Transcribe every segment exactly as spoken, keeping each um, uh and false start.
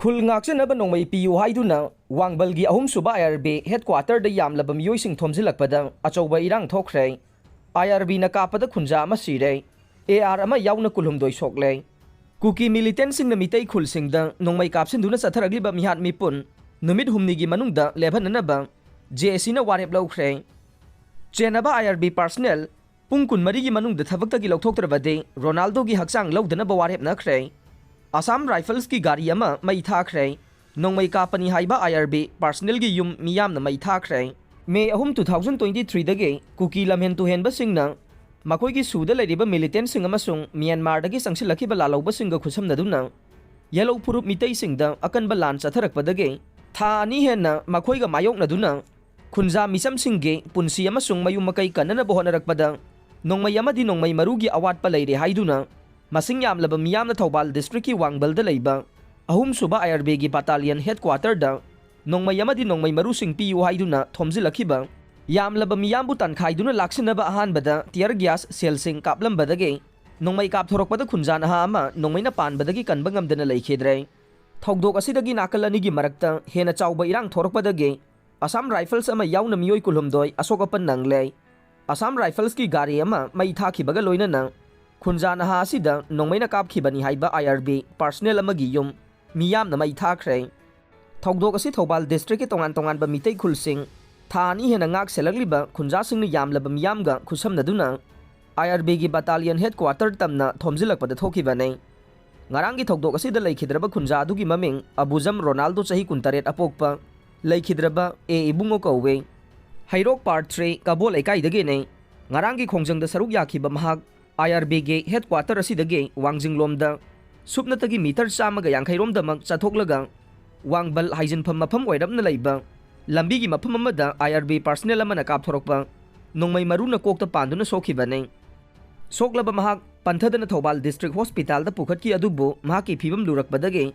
ꯈꯨꯜ ꯉꯥꯛꯆꯅꯕ ꯅꯣꯡꯃꯩ ꯄꯤꯌꯨ ꯍꯥꯏꯗꯨꯅ ꯋꯥꯡꯕꯜꯒꯤ ꯑꯍꯨꯝꯁꯨꯕ ꯑꯥꯏ ꯑꯥꯔ ꯕꯤ ꯍꯦꯗꯀ꯭ꯋꯥꯇꯔꯗ ꯌꯥꯝꯂꯕ ꯃꯤꯑꯣꯏꯁꯤꯡ ꯊꯣꯝꯖꯤꯜꯂꯛꯄꯗ ꯑꯆꯧꯕ ꯏꯔꯥꯡ ꯊꯣꯛꯈ꯭ꯔꯦ꯫ ꯑꯥꯏ ꯑꯥꯔ ꯕꯤꯅ ꯀꯥꯞꯄꯗ ꯈꯨꯟꯖꯥ ꯑꯃ ꯁꯤꯔꯦ꯫ ꯑꯦ ꯑꯥꯔ ꯑꯃ ꯌꯥꯎꯅ ꯀꯨꯟꯍꯨꯝꯗꯣꯏ ꯁꯣꯛꯂꯦ꯫ ꯀꯨꯀꯤ ꯃꯤꯂꯤꯇꯦꯟꯁꯤꯡꯅ ꯃꯤꯇꯩ ꯈꯨꯜꯁꯤꯡꯗ ꯅꯣꯡꯃꯩ ꯀꯥꯞꯁꯤꯟꯗꯨꯅ ꯆꯠꯊꯔꯛꯂꯤꯕ ꯃꯤꯍꯥꯠ ꯃꯤꯄꯨꯟ ꯅꯨꯃꯤꯠ ꯍꯨꯝꯅꯤꯒꯤ ꯃꯅꯨꯡꯗ ꯂꯦꯞꯍꯟꯅꯅꯕ ꯖꯦ ꯑꯦ ꯁꯤꯅ ꯋꯥꯔꯦꯞ ꯂꯧꯈ꯭ꯔꯦ꯫ ꯆꯦꯟꯅꯕ ꯑꯥꯏ ꯑꯥꯔ ꯕꯤ ꯄꯥꯔꯁꯅꯦꯜ ꯄꯨꯡ ꯀꯨꯟꯃꯔꯤꯒꯤ ꯃꯅꯨꯡꯗ ꯊꯕꯛꯇꯒꯤ ꯂꯧꯊꯣꯛꯇ꯭ꯔꯕꯗꯤ ꯔꯣꯅꯥꯜꯗꯣꯒꯤ ꯍꯛꯆꯥꯡ ꯂꯧꯗꯅꯕ ꯋꯥꯔꯦꯞꯅꯈ꯭ꯔꯦ꯫ ꯑꯁꯥꯝ ꯔꯥꯏꯐꯜꯁꯀꯤ ꯒꯥꯔꯤ ꯑꯃ ꯃꯩ ꯊꯥꯈ꯭ꯔꯦ꯫ ꯅꯣꯡꯃꯩ ꯀꯥꯞꯄꯅꯤ ꯍꯥꯏꯕ ꯑꯥꯏ ꯑꯥꯔ ꯕꯤ ꯄꯥꯔꯁꯅꯦꯜꯒꯤ ꯌꯨꯝ ꯃꯤꯌꯥꯝꯅ ꯃꯩ ꯊꯥꯈ꯭ꯔꯦ꯫ ꯃꯦ ꯑꯍꯨꯝ, ꯇꯨ ꯊꯥꯎꯖꯟ ꯇ꯭ꯋꯦꯟꯇꯤ ꯊ꯭ꯔꯤꯗꯒꯤ ꯀꯨꯀꯤ ꯂꯝꯍꯦꯟ ꯇꯨꯍꯦꯟꯕꯁꯤꯡꯅ ꯃꯈꯣꯏꯒꯤ ꯁꯨꯗ ꯂꯩꯔꯤꯕ ꯃꯤꯂꯤꯇꯦꯟꯁꯤꯡ ꯑꯃꯁꯨꯡ ꯃ꯭ꯌꯥꯟꯃꯥꯔꯗꯒꯤ ꯆꯪꯁꯤꯜꯂꯛꯈꯤꯕ ꯂꯥꯜꯍꯧꯕꯁꯤꯡꯒ ꯈꯨꯠꯁꯝꯅꯗꯨꯅ ꯌꯦꯜꯍꯧ ꯐꯨꯔꯨꯞ ꯃꯤꯇꯩꯁꯤꯡꯗ ꯑꯀꯟꯕ ꯂꯥꯟ ꯆꯠꯊꯔꯛꯄꯗꯒꯤ ꯊꯥ ꯑꯅꯤ ꯍꯦꯟꯅ ꯃꯈꯣꯏꯒ ꯃꯥꯌꯣꯛꯅꯗꯨꯅ ꯈꯨꯟꯖꯥ ꯃꯤꯆꯝꯁꯤꯡꯒꯤ ꯄꯨꯟꯁꯤ ꯑꯃꯁꯨꯡ ꯃꯌꯨꯝ ꯃꯀꯩ ꯀꯟꯅꯅꯕ ꯍꯣꯠꯅꯔꯛꯄꯗ ꯅꯣꯡꯃꯩ ꯑꯃꯗꯤ ꯅꯣꯡꯃꯩ ꯃꯔꯨꯒꯤ ꯑꯋꯥꯠꯄ ꯂꯩꯔꯦ ꯍꯥꯏꯗꯨꯅ ꯃꯁꯤꯡ ꯌꯥꯝꯂꯕ ꯃꯤꯌꯥꯝꯅ ꯊꯧꯕꯥꯜ ꯗꯤꯁꯇ꯭ꯔꯤꯛꯀꯤ ꯋꯥꯡꯕꯜꯗ ꯂꯩꯕ ꯑꯍꯨꯝꯁꯨꯕ ꯑꯥꯏ ꯑꯥꯔ ꯕꯤꯒꯤ ꯕꯥꯇꯥꯂꯤꯌꯟ ꯍꯦꯗꯀ꯭ꯋꯥꯇꯔꯗ ꯅꯣꯡꯃꯩ ꯑꯃꯗꯤ ꯅꯣꯡꯃꯩ ꯃꯔꯨꯁꯤꯡ ꯄꯤꯌꯨ ꯍꯥꯏꯗꯨꯅ ꯊꯣꯝꯖꯤꯜꯂꯛꯈꯤꯕ ꯌꯥꯝꯂꯕ ꯃꯤꯌꯥꯝꯕꯨ ꯇꯥꯟꯈꯥꯏꯗꯨꯅ ꯂꯥꯛꯁꯤꯟꯅꯕ ꯑꯍꯥꯟꯕꯗ ꯇꯤꯌꯔ ꯒ꯭ꯌꯥꯁ ꯁꯦꯜꯁꯤꯡ ꯀꯥꯞꯂꯝꯕꯗꯒꯤ ꯅꯣꯡꯃꯩ ꯀꯥꯞꯊꯣꯔꯛꯄꯗ ꯈꯨꯟꯖꯥ ꯅꯍꯥ ꯑꯃ ꯅꯣꯡꯃꯩꯅ ꯄꯥꯟꯕꯗꯒꯤ ꯀꯟꯕ ꯉꯝꯗꯅ ꯂꯩꯈꯤꯗ꯭ꯔꯦ꯫ ꯊꯧꯗꯣꯛ ꯑꯁꯤꯗꯒꯤ ꯅꯥꯀꯜ ꯑꯅꯤꯒꯤ ꯃꯔꯛꯇ ꯍꯦꯟꯅ ꯆꯥꯎꯕ ꯏꯔꯥꯡ ꯊꯣꯔꯛꯄꯗꯒꯤ ꯑꯁꯥꯝ ꯔꯥꯏꯐꯜꯁ ꯑꯃ ꯌꯥꯎꯅ ꯃꯤꯑꯣꯏ ꯀꯨꯟꯍꯨꯝꯗꯣꯏ ꯑꯁꯣꯛ ꯑꯄꯟ ꯅꯪꯂꯦ꯫ ꯑꯁꯥꯝ ꯔꯥꯏꯐꯜꯁꯀꯤ ꯒꯥꯔꯤ ꯑꯃ ꯃꯩ ꯊꯥꯈꯤꯕꯒ ꯂꯣꯏꯅꯅ ꯈꯨꯟꯖꯥ ꯅꯍꯥ ꯑꯁꯤꯗ ꯅꯣꯡꯃꯩꯅ ꯀꯥꯞꯈꯤꯕꯅꯤ ꯍꯥꯏꯕ ꯑꯥꯏ ꯑꯥꯔ ꯕꯤ ꯄꯥꯔꯁꯅꯦꯜ ꯑꯃꯒꯤ ꯌꯨꯝ ꯃꯤꯌꯥꯝꯅ ꯃꯩ ꯊꯥꯈ꯭ꯔꯦ꯫ ꯊꯧꯗꯣꯛ ꯑꯁꯤ ꯊꯧꯕꯥꯜ ꯗꯤꯁꯇ꯭ꯔꯤꯛꯀꯤ ꯇꯣꯉꯥꯟ ꯇꯣꯉꯥꯟꯕ ꯃꯤꯇꯩ ꯈꯨꯜꯁꯤꯡ ꯊꯥ ꯑꯅꯤ ꯍꯦꯟꯅ ꯉꯥꯛ ꯁꯦꯜꯂꯛꯂꯤꯕ ꯈꯨꯟꯖꯥꯁꯤꯡꯅ ꯌꯥꯝꯂꯕ ꯃꯤꯌꯥꯝꯒ ꯈꯨꯠꯁꯝꯅꯗꯨꯅ ꯑꯥꯏ ꯑꯥꯔ ꯕꯤꯒꯤ ꯕꯥꯇꯥꯂꯤꯌꯟ ꯍꯦꯗꯀ꯭ꯋꯥꯇꯔ ꯇꯝꯅ ꯊꯣꯝꯖꯤꯜꯂꯛꯄꯗ ꯊꯣꯛꯈꯤꯕꯅꯤ꯫ ꯉꯔꯥꯡꯒꯤ ꯊꯧꯗꯣꯛ ꯑꯁꯤꯗ ꯂꯩꯈꯤꯗ꯭ꯔꯕ ꯈꯨꯟꯖꯥ ꯑꯗꯨꯒꯤ ꯃꯃꯤꯡ ꯑꯕꯨꯖꯝ ꯔꯣꯅꯥꯜꯗꯣ, ꯆꯍꯤ ꯀꯨꯟꯇꯔꯦꯠ ꯑꯄꯣꯛꯄ, ꯂꯩꯈꯤꯗ꯭ꯔꯕ ꯑꯦ ꯏꯕꯨꯡꯉꯣ ꯀꯧꯋꯤ꯫ ꯍꯩꯔꯣꯛ ꯄꯥꯔꯠ ꯊ꯭ꯔꯤ ꯀꯕꯣ ꯂꯩꯀꯥꯏꯗꯒꯤꯅꯤ꯫ ꯉꯔꯥꯡꯒꯤ ꯈꯣꯡꯖꯪꯗ ꯁꯔꯨꯛ ꯌꯥꯈꯤꯕ ꯃꯍꯥꯛ ꯑꯥꯏ ꯑꯥꯔ ꯕꯤꯒꯤ ꯍꯦꯗꯀ꯭ꯋꯥꯇꯔ ꯑꯁꯤꯗꯒꯤ ꯋꯥꯡꯖꯤꯡꯂꯣꯝꯗ ꯁꯨꯞꯅꯇꯒꯤ ꯃꯤꯇꯔ ꯆꯥꯝꯃꯒ ꯌꯥꯡꯈꯩꯔꯣꯝꯗꯃꯛ ꯆꯠꯊꯣꯛꯂꯒ ꯋꯥꯡꯕꯜ ꯍꯥꯏꯖꯤꯟꯐꯝ ꯃꯐꯝ ꯑꯣꯏꯔꯞꯅ ꯂꯩꯕ ꯂꯝꯕꯤꯒꯤ ꯃꯐꯝ ꯑꯃꯗ ꯑꯥꯏ ꯑꯥꯔ ꯕꯤ ꯄꯥꯔꯁꯅꯦꯜ ꯑꯃꯅ ꯀꯥꯞꯊꯣꯔꯛꯄ ꯅꯣꯡꯃꯩ ꯃꯔꯨꯅ ꯀꯣꯛꯇ ꯄꯥꯟꯗꯨꯅ ꯁꯣꯛꯈꯤꯕꯅꯤ꯫ ꯁꯣꯛꯂꯕ ꯃꯍꯥꯛ ꯄꯟꯊꯗꯅ ꯊꯧꯕꯥꯜ ꯗꯤꯁꯇ꯭ꯔꯤꯛ ꯍꯣꯁꯄꯤꯇꯥꯜꯗ ꯄꯨꯈꯠꯈꯤ, ꯑꯗꯨꯕꯨ ꯃꯍꯥꯛꯀꯤ ꯐꯤꯕꯝ ꯂꯨꯔꯛꯄꯗꯒꯤ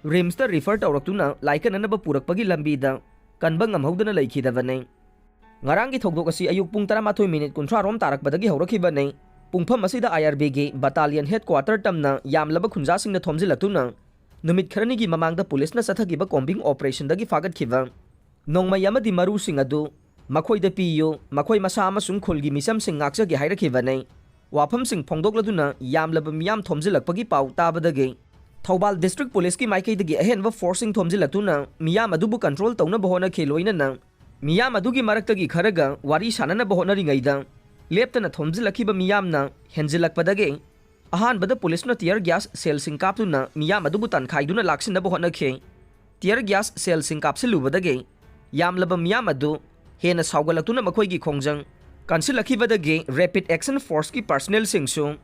ꯔꯤꯝꯁꯇ ꯔꯤꯐꯔ ꯇꯧꯔꯛꯇꯨꯅ ꯂꯥꯏꯀꯠꯅꯅꯕ ꯄꯨꯔꯛꯄꯒꯤ ꯂꯝꯕꯤꯗ ꯀꯟꯕ ꯉꯝꯍꯧꯗꯅ ꯂꯩꯈꯤꯗꯕꯅꯤ꯫ ꯉꯔꯥꯡꯒꯤ ꯊꯧꯗꯣꯛ ꯑꯁꯤ ꯑꯌꯨꯛ ꯄꯨꯡ ꯇꯔꯥꯃꯥꯊꯣꯏ ꯃꯤꯅꯤꯠ ꯀꯨꯟꯊ꯭ꯔꯥ ꯔꯣꯝ ꯇꯥꯔꯛꯄꯗꯒꯤ ꯍꯧꯔꯛꯈꯤꯕꯅꯤ꯫ ꯄꯨꯡꯐꯝ ꯑꯁꯤꯗ ꯑꯥꯏ ꯑꯥꯔ ꯕꯤꯒꯤ ꯕꯥꯇꯥꯂꯤꯌꯟ ꯍꯦꯗꯀ꯭ꯋꯥꯇꯔ ꯇꯝꯅ ꯌꯥꯝꯂꯕ ꯈꯨꯟꯖꯥꯁꯤꯡꯅ ꯊꯣꯝꯖꯤꯜꯂꯛꯇꯨꯅ ꯅꯨꯃꯤꯠ ꯈꯔꯅꯤꯒꯤ ꯃꯃꯥꯡꯗ ꯄꯨꯂꯤꯁꯅ ꯆꯠꯊꯈꯤꯕ combing operationꯗꯒꯤ ꯐꯥꯒꯠꯈꯤꯕ ꯅꯣꯡꯃꯩ ꯑꯃꯗꯤ ꯃꯔꯨꯁꯤꯡ ꯑꯗꯨ ꯃꯈꯣꯏꯗ ꯄꯤꯌꯨ, ꯃꯈꯣꯏ ꯃꯁꯥ ꯑꯃꯁꯨꯡ ꯈꯨꯜꯒꯤ ꯃꯤꯆꯝꯁꯤꯡ ꯉꯥꯛꯆꯒꯦ ꯍꯥꯏꯔꯛꯈꯤꯕꯅꯤ꯫ ꯋꯥꯐꯝꯁꯤꯡ ꯐꯣꯡꯗꯣꯛꯂꯗꯨꯅ ꯌꯥꯝꯂꯕ ꯃꯤꯌꯥꯝ ꯊꯣꯝꯖꯤꯜꯂꯛꯄꯒꯤ ꯄꯥꯎ ꯇꯥꯕꯗꯒꯤ ꯊꯧꯕꯥꯜ district policeꯀꯤ ꯃꯥꯏꯀꯩꯗꯒꯤ ꯑꯍꯦꯟꯕ forceꯁꯤꯡ ꯊꯣꯝꯖꯤꯜꯂꯛꯇꯨꯅ ꯃꯤꯌꯥꯝ ꯑꯗꯨꯕꯨ control ꯇꯧꯅꯕ ꯍꯣꯠꯅꯈꯤ꯫ ꯂꯣꯏꯅꯅ ꯃꯤꯌꯥꯝ ꯑꯗꯨꯒꯤ ꯃꯔꯛꯇꯒꯤ ꯈꯔꯒ ꯋꯥꯔꯤ ꯁꯥꯟꯅꯅꯕ ꯍꯣꯠꯅꯔꯤꯉꯩꯗ ꯂꯦꯞꯇꯅ ꯊꯣꯝꯖꯤꯜꯂꯛꯈꯤꯕ ꯃꯤꯌꯥꯝꯅ ꯍꯦꯟꯖꯤꯜꯂꯛꯄꯗꯒꯤ ꯑꯍꯥꯟꯕꯗ ꯄꯨꯂꯤꯁꯅ tear gas shellꯁꯤꯡ ꯀꯥꯞꯇꯨꯅ ꯃꯤꯌꯥꯝ ꯑꯗꯨꯕꯨ ꯇꯥꯟꯈꯥꯏꯗꯨꯅ ꯂꯥꯛꯁꯤꯟꯅꯕ ꯍꯣꯠꯅꯈꯤ꯫ Tear gas shellꯁꯤꯡ ꯀꯥꯞꯁꯤꯜꯂꯨꯕꯗꯒꯤ ꯌꯥꯝꯂꯕ ꯃꯤꯌꯥꯝ ꯑꯗꯨ ꯍꯦꯟꯅ ꯁꯥꯎꯒꯠꯂꯛꯇꯨꯅ ꯃꯈꯣꯏꯒꯤ ꯈꯣꯡꯖꯪ ꯀꯟꯁꯤꯜꯂꯛꯈꯤꯕꯗꯒꯤ Rapid Action Forceꯀꯤ personnelꯁꯤꯡꯁꯨ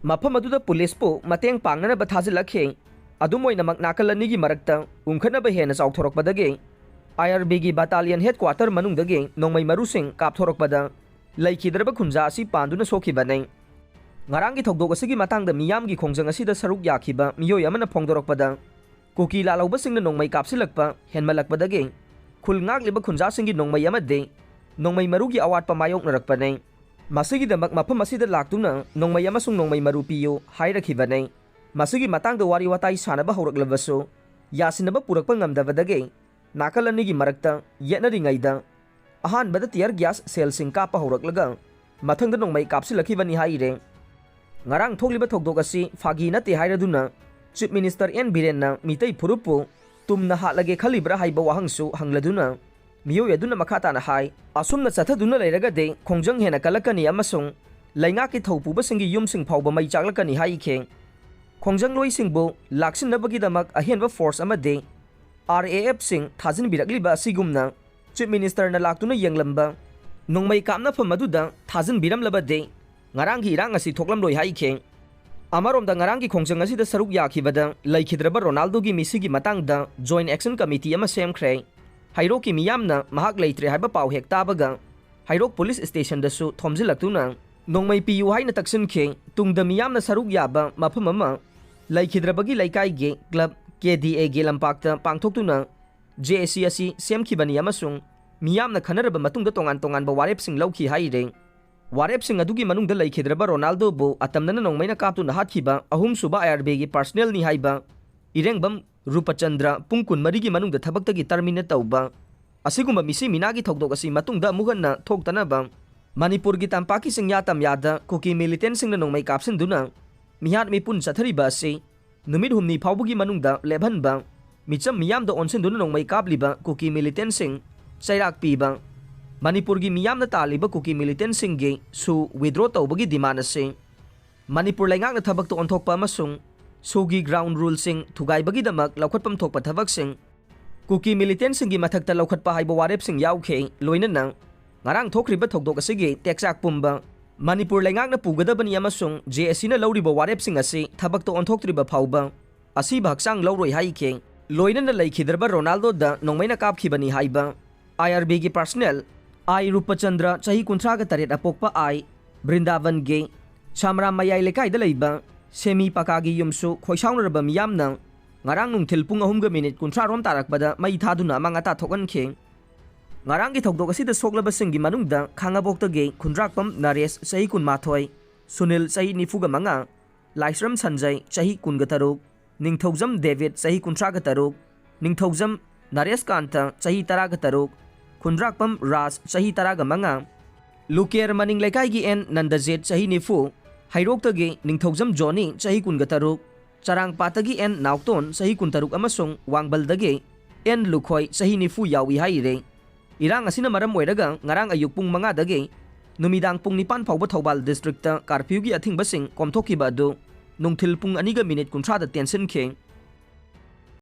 ꯃꯐꯝ ꯑꯗꯨꯗ ꯄꯨꯂꯤꯁꯄꯨ ꯃꯇꯦꯡ ꯄꯥꯡꯅꯅꯕ ꯊꯥꯖꯤꯜꯂꯛꯈꯤ꯫ ꯑꯗꯨꯝ ꯑꯣꯏꯅꯃꯛ ꯅꯥꯀꯜ ꯑꯅꯤꯒꯤ ꯃꯔꯛꯇ ꯎꯪꯈꯠꯅꯕ ꯍꯦꯟꯅ ꯆꯥꯎꯊꯣꯔꯛꯄꯗꯒꯤ IRBꯒꯤ battalion headquarter ꯃꯅꯨꯡꯗꯒꯤ ꯅꯣꯡꯃꯩ ꯃꯔꯨꯁꯤꯡ ꯀꯥꯞꯊꯣꯔꯛꯄꯗ ꯂꯩꯈꯤꯗ꯭ꯔꯕ ꯈꯨꯟꯖꯥ ꯑꯁꯤ ꯄꯥꯟꯗꯨꯅ ꯁꯣꯛꯈꯤꯕꯅꯤ꯫ ꯉꯔꯥꯡꯒꯤ ꯊꯧꯗꯣꯛ ꯑꯁꯤꯒꯤ ꯃꯇꯥꯡꯗ ꯃꯤꯌꯥꯝꯒꯤ ꯈꯣꯡꯖꯪ ꯑꯁꯤꯗ ꯁꯔꯨꯛ ꯌꯥꯈꯤꯕ ꯃꯤꯑꯣꯏ ꯑꯃꯅ ꯐꯣꯡꯗꯣꯔꯛꯄꯗ, ꯀꯨꯀꯤ ꯂꯥꯜꯍꯧꯕꯁꯤꯡꯅ ꯅꯣꯡꯃꯩ ꯀꯥꯞꯁꯤꯜꯂꯛꯄ ꯍꯦꯟꯃꯜꯂꯛꯄꯗꯒꯤ ꯈꯨꯜ ꯉꯥꯛꯂꯤꯕ ꯈꯨꯟꯖꯥꯁꯤꯡꯒꯤ ꯅꯣꯡꯃꯩ ꯑꯃꯗꯤ ꯅꯣꯡꯃꯩ ꯃꯔꯨꯒꯤ ꯑꯋꯥꯠꯄ ꯃꯥꯌꯣꯛꯅꯔꯛꯄꯅꯤ꯫ ꯃꯁꯤꯒꯤꯗꯃꯛ ꯃꯐꯝ ꯑꯁꯤꯗ ꯂꯥꯛꯇꯨꯅ ꯅꯣꯡꯃꯩ ꯑꯃꯁꯨꯡ ꯅꯣꯡꯃꯩ ꯃꯔꯨ ꯄꯤꯌꯨ ꯍꯥꯏꯔꯛꯈꯤꯕꯅꯤ꯫ ꯃꯁꯤꯒꯤ ꯃꯇꯥꯡꯗ ꯋꯥꯔꯤ ꯋꯥꯇꯥꯏ ꯁꯥꯟꯅꯕ ꯍꯧꯔꯛꯂꯕꯁꯨ ꯌꯥꯁꯤꯟꯅꯕ ꯄꯨꯔꯛꯄ ꯉꯝꯗꯕꯗꯒꯤ ꯅꯥꯀꯜ ꯑꯅꯤꯒꯤ ꯃꯔꯛꯇ ꯌꯦꯠꯅꯔꯤꯉꯩꯗ ꯑꯍꯥꯟꯕꯗ tear gas shellꯁꯤꯡ ꯀꯥꯞꯄ ꯍꯧꯔꯛꯂꯒ ꯃꯊꯪꯗ ꯅꯣꯡꯃꯩ ꯀꯥꯞꯁꯤꯜꯂꯛꯈꯤꯕꯅꯤ ꯍꯥꯏꯔꯦ꯫ ꯉꯔꯥꯡ ꯊꯣꯛꯂꯤꯕ ꯊꯧꯗꯣꯛ ꯑꯁꯤ ꯐꯥꯒꯤ ꯅꯠꯇꯦ ꯍꯥꯏꯔꯗꯨꯅ Chief Minister ꯑꯦꯟ ꯕꯤꯔꯦꯟꯅ ꯃꯤꯇꯩ ꯐꯨꯔꯨꯞꯄꯨ ꯇꯨꯝꯅ ꯍꯥꯠꯂꯒꯦ ꯈꯜꯂꯤꯕ꯭ꯔꯥ ꯍꯥꯏꯕ ꯋꯥꯍꯪꯁꯨ ꯍꯪꯂꯗꯨꯅ ꯃꯤꯑꯣꯏ ꯑꯗꯨꯅ ꯃꯈꯥ ꯇꯥꯅ ꯍꯥꯏ, ꯑꯁꯨꯝꯅ ꯆꯠꯊꯗꯨꯅ ꯂꯩꯔꯒꯗꯤ ꯈꯣꯡꯖꯪ ꯍꯦꯟꯅ ꯀꯜꯂꯛꯀꯅꯤ ꯑꯃꯁꯨꯡ ꯂꯩꯉꯥꯛꯀꯤ ꯊꯧ ꯄꯨꯕꯁꯤꯡꯒꯤ ꯌꯨꯝꯁꯤꯡ ꯐꯥꯎꯕ ꯃꯩ ꯆꯥꯛꯂꯛꯀꯅꯤ ꯍꯥꯏꯈꯤ꯫ ꯈꯣꯡꯖꯪꯂꯣꯏꯁꯤꯡꯕꯨ ꯂꯥꯛꯁꯤꯟꯅꯕꯒꯤꯗꯃꯛ ꯑꯍꯦꯟꯕ force ꯑꯃꯗꯤ RAFꯁꯤꯡ ꯊꯥꯖꯤꯟꯕꯤꯔꯛꯂꯤꯕ ꯑꯁꯤꯒꯨꯝꯅ Chief Ministerꯅ ꯂꯥꯛꯇꯨꯅ ꯌꯦꯡꯂꯝꯕ ꯅꯣꯡꯃꯩ ꯀꯥꯞꯅꯐꯝ ꯑꯗꯨꯗ ꯊꯥꯖꯤꯟꯕꯤꯔꯝꯂꯕꯗꯤ ꯉꯔꯥꯡꯒꯤ ꯏꯔꯥꯡ ꯑꯁꯤ ꯊꯣꯛꯂꯝꯂꯣꯏ ꯍꯥꯏꯈꯤ꯫ ꯑꯃꯔꯣꯝꯗ ꯉꯔꯥꯡꯒꯤ ꯈꯣꯡꯖꯪ ꯑꯁꯤꯗ ꯁꯔꯨꯛ ꯌꯥꯈꯤꯕꯗ ꯂꯩꯈꯤꯗ꯭ꯔꯕ ꯔꯣꯅꯥꯜꯗꯣꯒꯤ ꯃꯤꯁꯤꯒꯤ ꯃꯇꯥꯡꯗ Joint Action Committee ꯑꯃ ꯁꯦꯝꯈ꯭ꯔꯦ꯫ ꯍꯩꯔꯣꯛꯀꯤ ꯃꯤꯌꯥꯝꯅ ꯃꯍꯥꯛ ꯂꯩꯇ꯭ꯔꯦ ꯍꯥꯏꯕ ꯄꯥꯎ ꯍꯦꯛ ꯇꯥꯕꯒ ꯍꯩꯔꯣꯛ ꯄꯨꯂꯤꯁ ꯁ꯭ꯇꯦꯁꯟꯗꯁꯨ ꯊꯣꯝꯖꯤꯜꯂꯛꯇꯨꯅ ꯅꯣꯡꯃꯩ ꯄꯤꯌꯨ ꯍꯥꯏꯅ ꯇꯛꯁꯤꯟꯈꯤ꯫ ꯇꯨꯡꯗ ꯃꯤꯌꯥꯝꯅ ꯁꯔꯨꯛ ꯌꯥꯕ ꯃꯐꯝ ꯑꯃ ꯂꯩꯈꯤꯗ꯭ꯔꯕꯒꯤ ꯂꯩꯀꯥꯏꯒꯤ club KDAꯒꯤ ꯂꯝꯄꯥꯛꯇ ꯄꯥꯡꯊꯣꯛꯇꯨꯅ JAC ꯑꯁꯤ ꯁꯦꯝꯈꯤꯕꯅꯤ ꯑꯃꯁꯨꯡ ꯃꯤꯌꯥꯝꯅ ꯈꯟꯅꯔꯕ ꯃꯇꯨꯡꯗ ꯇꯣꯉꯥꯟ ꯇꯣꯉꯥꯟꯕ ꯋꯥꯔꯦꯞꯁꯤꯡ ꯂꯧꯈꯤ ꯍꯥꯏꯔꯤ꯫ ꯋꯥꯔꯦꯞꯁꯤꯡ ꯑꯗꯨꯒꯤ ꯃꯅꯨꯡꯗ ꯂꯩꯈꯤꯗ꯭ꯔꯕ ꯔꯣꯅꯥꯜꯗꯣꯕꯨ ꯑꯇꯝꯅꯅ ꯅꯣꯡꯃꯩꯅ ꯀꯥꯞꯇꯨꯅ ꯍꯥꯠꯈꯤꯕ ꯑꯍꯨꯝꯁꯨꯕ IRBꯒꯤ personnelꯅꯤ ꯍꯥꯏꯕ ꯏꯔꯦꯡꯕꯝ ꯔꯨꯄꯆꯟꯗ꯭ꯔ ꯄꯨꯡ ꯀꯨꯟꯃꯔꯤꯒꯤ ꯃꯅꯨꯡꯗ ꯊꯕꯛꯇꯒꯤ terminate ꯇꯧꯕ꯫ ꯑꯁꯤꯒꯨꯝꯕ ꯃꯤꯁꯤ ꯃꯤꯅꯥꯒꯤ ꯊꯧꯗꯣꯛ ꯑꯁꯤ ꯃꯇꯨꯡꯗ ꯑꯃꯨꯛ ꯍꯟꯅ ꯊꯣꯛꯇꯅꯕ ꯃꯅꯤꯄꯨꯔꯒꯤ ꯇꯝꯄꯥꯛꯀꯤ ꯆꯤꯡꯌꯥ ꯇꯝꯌꯥꯗ ꯀꯨꯀꯤ militantꯁꯤꯡꯅ ꯅꯣꯡꯃꯩ ꯀꯥꯞꯁꯤꯟꯗꯨꯅ ꯃꯤꯍꯥꯠ ꯃꯤꯄꯨꯟ ꯆꯠꯊꯔꯤꯕ ꯑꯁꯤ ꯅꯨꯃꯤꯠ ꯍꯨꯝꯅꯤ ꯐꯥꯎꯕꯒꯤ ꯃꯅꯨꯡꯗ ꯂꯦꯞꯍꯟꯕ꯫ ꯃꯤꯆꯝ ꯃꯤꯌꯥꯝꯗ ꯑꯣꯟꯁꯤꯟꯗꯨꯅ ꯅꯣꯡꯃꯩ ꯀꯥꯞꯂꯤꯕ ꯀꯨꯀꯤ militantꯁꯤꯡ ꯆꯩꯔꯥꯛ ꯄꯤꯕ꯫ ꯃꯅꯤꯄꯨꯔꯒꯤ ꯃꯤꯌꯥꯝꯅ ꯇꯥꯜꯂꯤꯕ ꯀꯨꯀꯤ militantꯁꯤꯡꯒꯤ ꯁꯨ withdraw ꯇꯧꯕꯒꯤ demand ꯑꯁꯤ ꯃꯅꯤꯄꯨꯔ ꯂꯩꯉꯥꯛꯅ ꯊꯕꯛꯇ ꯑꯣꯟꯊꯣꯛꯄ ꯑꯃꯁꯨꯡ ꯁꯨꯒꯤ ground ruleꯁꯤꯡ ꯊꯨꯒꯥꯏꯕꯒꯤꯗꯃꯛ ꯂꯧꯈꯠꯐꯝ ꯊꯣꯛꯄ ꯊꯕꯛꯁꯤꯡ ꯀꯨꯀꯤ militantꯁꯤꯡꯒꯤ ꯃꯊꯛꯇ ꯂꯧꯈꯠꯄ ꯍꯥꯏꯕ ꯋꯥꯔꯦꯞꯁꯤꯡ ꯌꯥꯎꯈꯤ꯫ ꯂꯣꯏꯅꯅ ꯉꯔꯥꯡ ꯊꯣꯛꯈ꯭ꯔꯤꯕ ꯊꯧꯗꯣꯛ ꯑꯁꯤꯒꯤ ꯇꯦꯛꯆꯥꯛ ꯄꯨꯝꯕ ꯃꯅꯤꯄꯨꯔ ꯂꯩꯉꯥꯛꯅ ꯄꯨꯒꯗꯕꯅꯤ ꯑꯃꯁꯨꯡ JACꯅ ꯂꯧꯔꯤꯕ ꯋꯥꯔꯦꯞꯁꯤꯡ ꯑꯁꯤ ꯊꯕꯛꯇ ꯑꯣꯟꯊꯣꯛꯇ꯭ꯔꯤꯕ ꯐꯥꯎꯕ ꯑꯁꯤꯕ ꯍꯛꯆꯥꯡ ꯂꯧꯔꯣꯏ ꯍꯥꯏꯈꯤ꯫ ꯂꯣꯏꯅꯅ ꯂꯩꯈꯤꯗ꯭ꯔꯕ ꯔꯣꯅꯥꯜꯗꯣꯗ ꯅꯣꯡꯃꯩꯅ ꯀꯥꯞꯈꯤꯕꯅꯤ ꯍꯥꯏꯕ IRBꯒꯤ personnel ꯑꯥꯏ ꯔꯨꯄꯆꯟꯗ꯭ꯔ, ꯆꯍꯤ ꯀꯨꯟꯊ꯭ꯔꯥꯒ ꯇꯔꯦꯠ ꯑꯄꯣꯛꯄ ꯑꯥꯏ ꯕ꯭ꯔꯤꯟꯗꯥꯕꯟꯒꯤ ꯁꯥꯝꯔꯥ ꯃꯌꯥꯏ ꯂꯩꯀꯥꯏꯗ ꯂꯩꯕ ꯁꯦꯃꯤ ꯄꯀꯥꯒꯤ ꯌꯨꯝꯁꯨ ꯈꯣꯏꯁꯥꯎꯅꯔꯕ ꯃꯤꯌꯥꯝꯅ ꯉꯔꯥꯡ ꯅꯨꯡꯊꯤꯜ ꯄꯨꯡ ꯑꯍꯨꯝꯒ ꯃꯤꯅꯤꯠ ꯀꯨꯟꯊ꯭ꯔꯥ ꯔꯣꯝ ꯇꯥꯔꯛꯄꯗ ꯃꯩ ꯊꯥꯗꯨꯅ ꯑꯃꯥꯡ ꯑꯇꯥ ꯊꯣꯛꯍꯟꯈꯤ꯫ ꯉꯔꯥꯡꯒꯤ ꯊꯧꯗꯣꯛ ꯑꯁꯤꯗ ꯁꯣꯛꯂꯕꯁꯤꯡꯒꯤ ꯃꯅꯨꯡꯗ ꯈꯥꯉꯕꯣꯛꯇꯒꯤ ꯈꯨꯟꯗ꯭ꯔꯥꯛꯄꯝ ꯅꯔꯦꯁ, ꯆꯍꯤ ꯀꯨꯟꯃꯥꯊꯣꯏ, ꯁꯨꯅꯤꯜ, ꯆꯍꯤ ꯅꯤꯐꯨꯒ ꯃꯉꯥ, ꯂꯥꯏꯁ꯭ꯔꯝ ꯁꯟꯖꯩ, ꯆꯍꯤ ꯀꯨꯟꯒ ꯇꯔꯨꯛ, ꯅꯤꯡꯊꯧꯖꯝ ꯗꯦꯕꯤꯠ, ꯆꯍꯤ ꯀꯨꯟꯊ꯭ꯔꯥꯒ ꯇꯔꯨꯛ, ꯅꯤꯡꯊꯧꯖꯝ ꯅꯔꯦꯁꯀꯥꯟꯇ, ꯆꯍꯤ ꯇꯔꯥꯒ ꯇꯔꯨꯛ, ꯈꯨꯟꯗ꯭ꯔꯥꯛꯄꯝ ꯔꯥꯖ, ꯆꯍꯤ ꯇꯔꯥꯒ ꯃꯉꯥ, ꯂꯨꯀꯦꯔ ꯃꯅꯤꯡ ꯂꯩꯀꯥꯏꯒꯤ ꯑꯦꯟ ꯅꯟꯗꯖꯤꯠ, ꯆꯍꯤ ꯅꯤꯐꯨ, ꯍꯩꯔꯣꯛꯇꯒꯤ ꯅꯤꯡꯊꯧꯖꯝ ꯖꯣꯅꯤ, ꯆꯍꯤ ꯀꯨꯟꯒ ꯇꯔꯨꯛ, ꯆꯔꯥꯡꯄꯥꯠꯇꯒꯤ ꯑꯦꯟ ꯅꯥꯎꯇꯣꯟ, ꯆꯍꯤ ꯀꯨꯟꯇꯔꯨꯛ, ꯑꯃꯁꯨꯡ ꯋꯥꯡꯕꯜꯗꯒꯤ ꯑꯦꯟ ꯂꯨꯈꯣꯏ, ꯆꯍꯤ ꯅꯤꯐꯨ ꯌꯥꯎꯏ ꯍꯥꯏꯔꯤ꯫ ꯏꯔꯥꯡ ꯑꯁꯤꯅ ꯃꯔꯝ ꯑꯣꯏꯔꯒ ꯉꯔꯥꯡ ꯑꯌꯨꯛ ꯄꯨꯡ ꯃꯉꯥꯗꯒꯤ ꯅꯨꯃꯤꯗꯥꯡ ꯄꯨꯡ ꯅꯤꯄꯥꯟ ꯐꯥꯎꯕ ꯊꯧꯕꯥꯜ districtꯇ curfewꯒꯤ ꯑꯊꯤꯡꯕꯁꯤꯡ ꯀꯣꯝꯊꯣꯛꯈꯤꯕ ꯑꯗꯨ ꯅꯨꯡꯊꯤꯜ ꯄꯨꯡ ꯑꯅꯤꯒ ꯃꯤꯅꯤꯠ ꯀꯨꯟꯊ꯭ꯔꯥꯗ ꯇꯦꯟꯁꯤꯟꯈꯤ꯫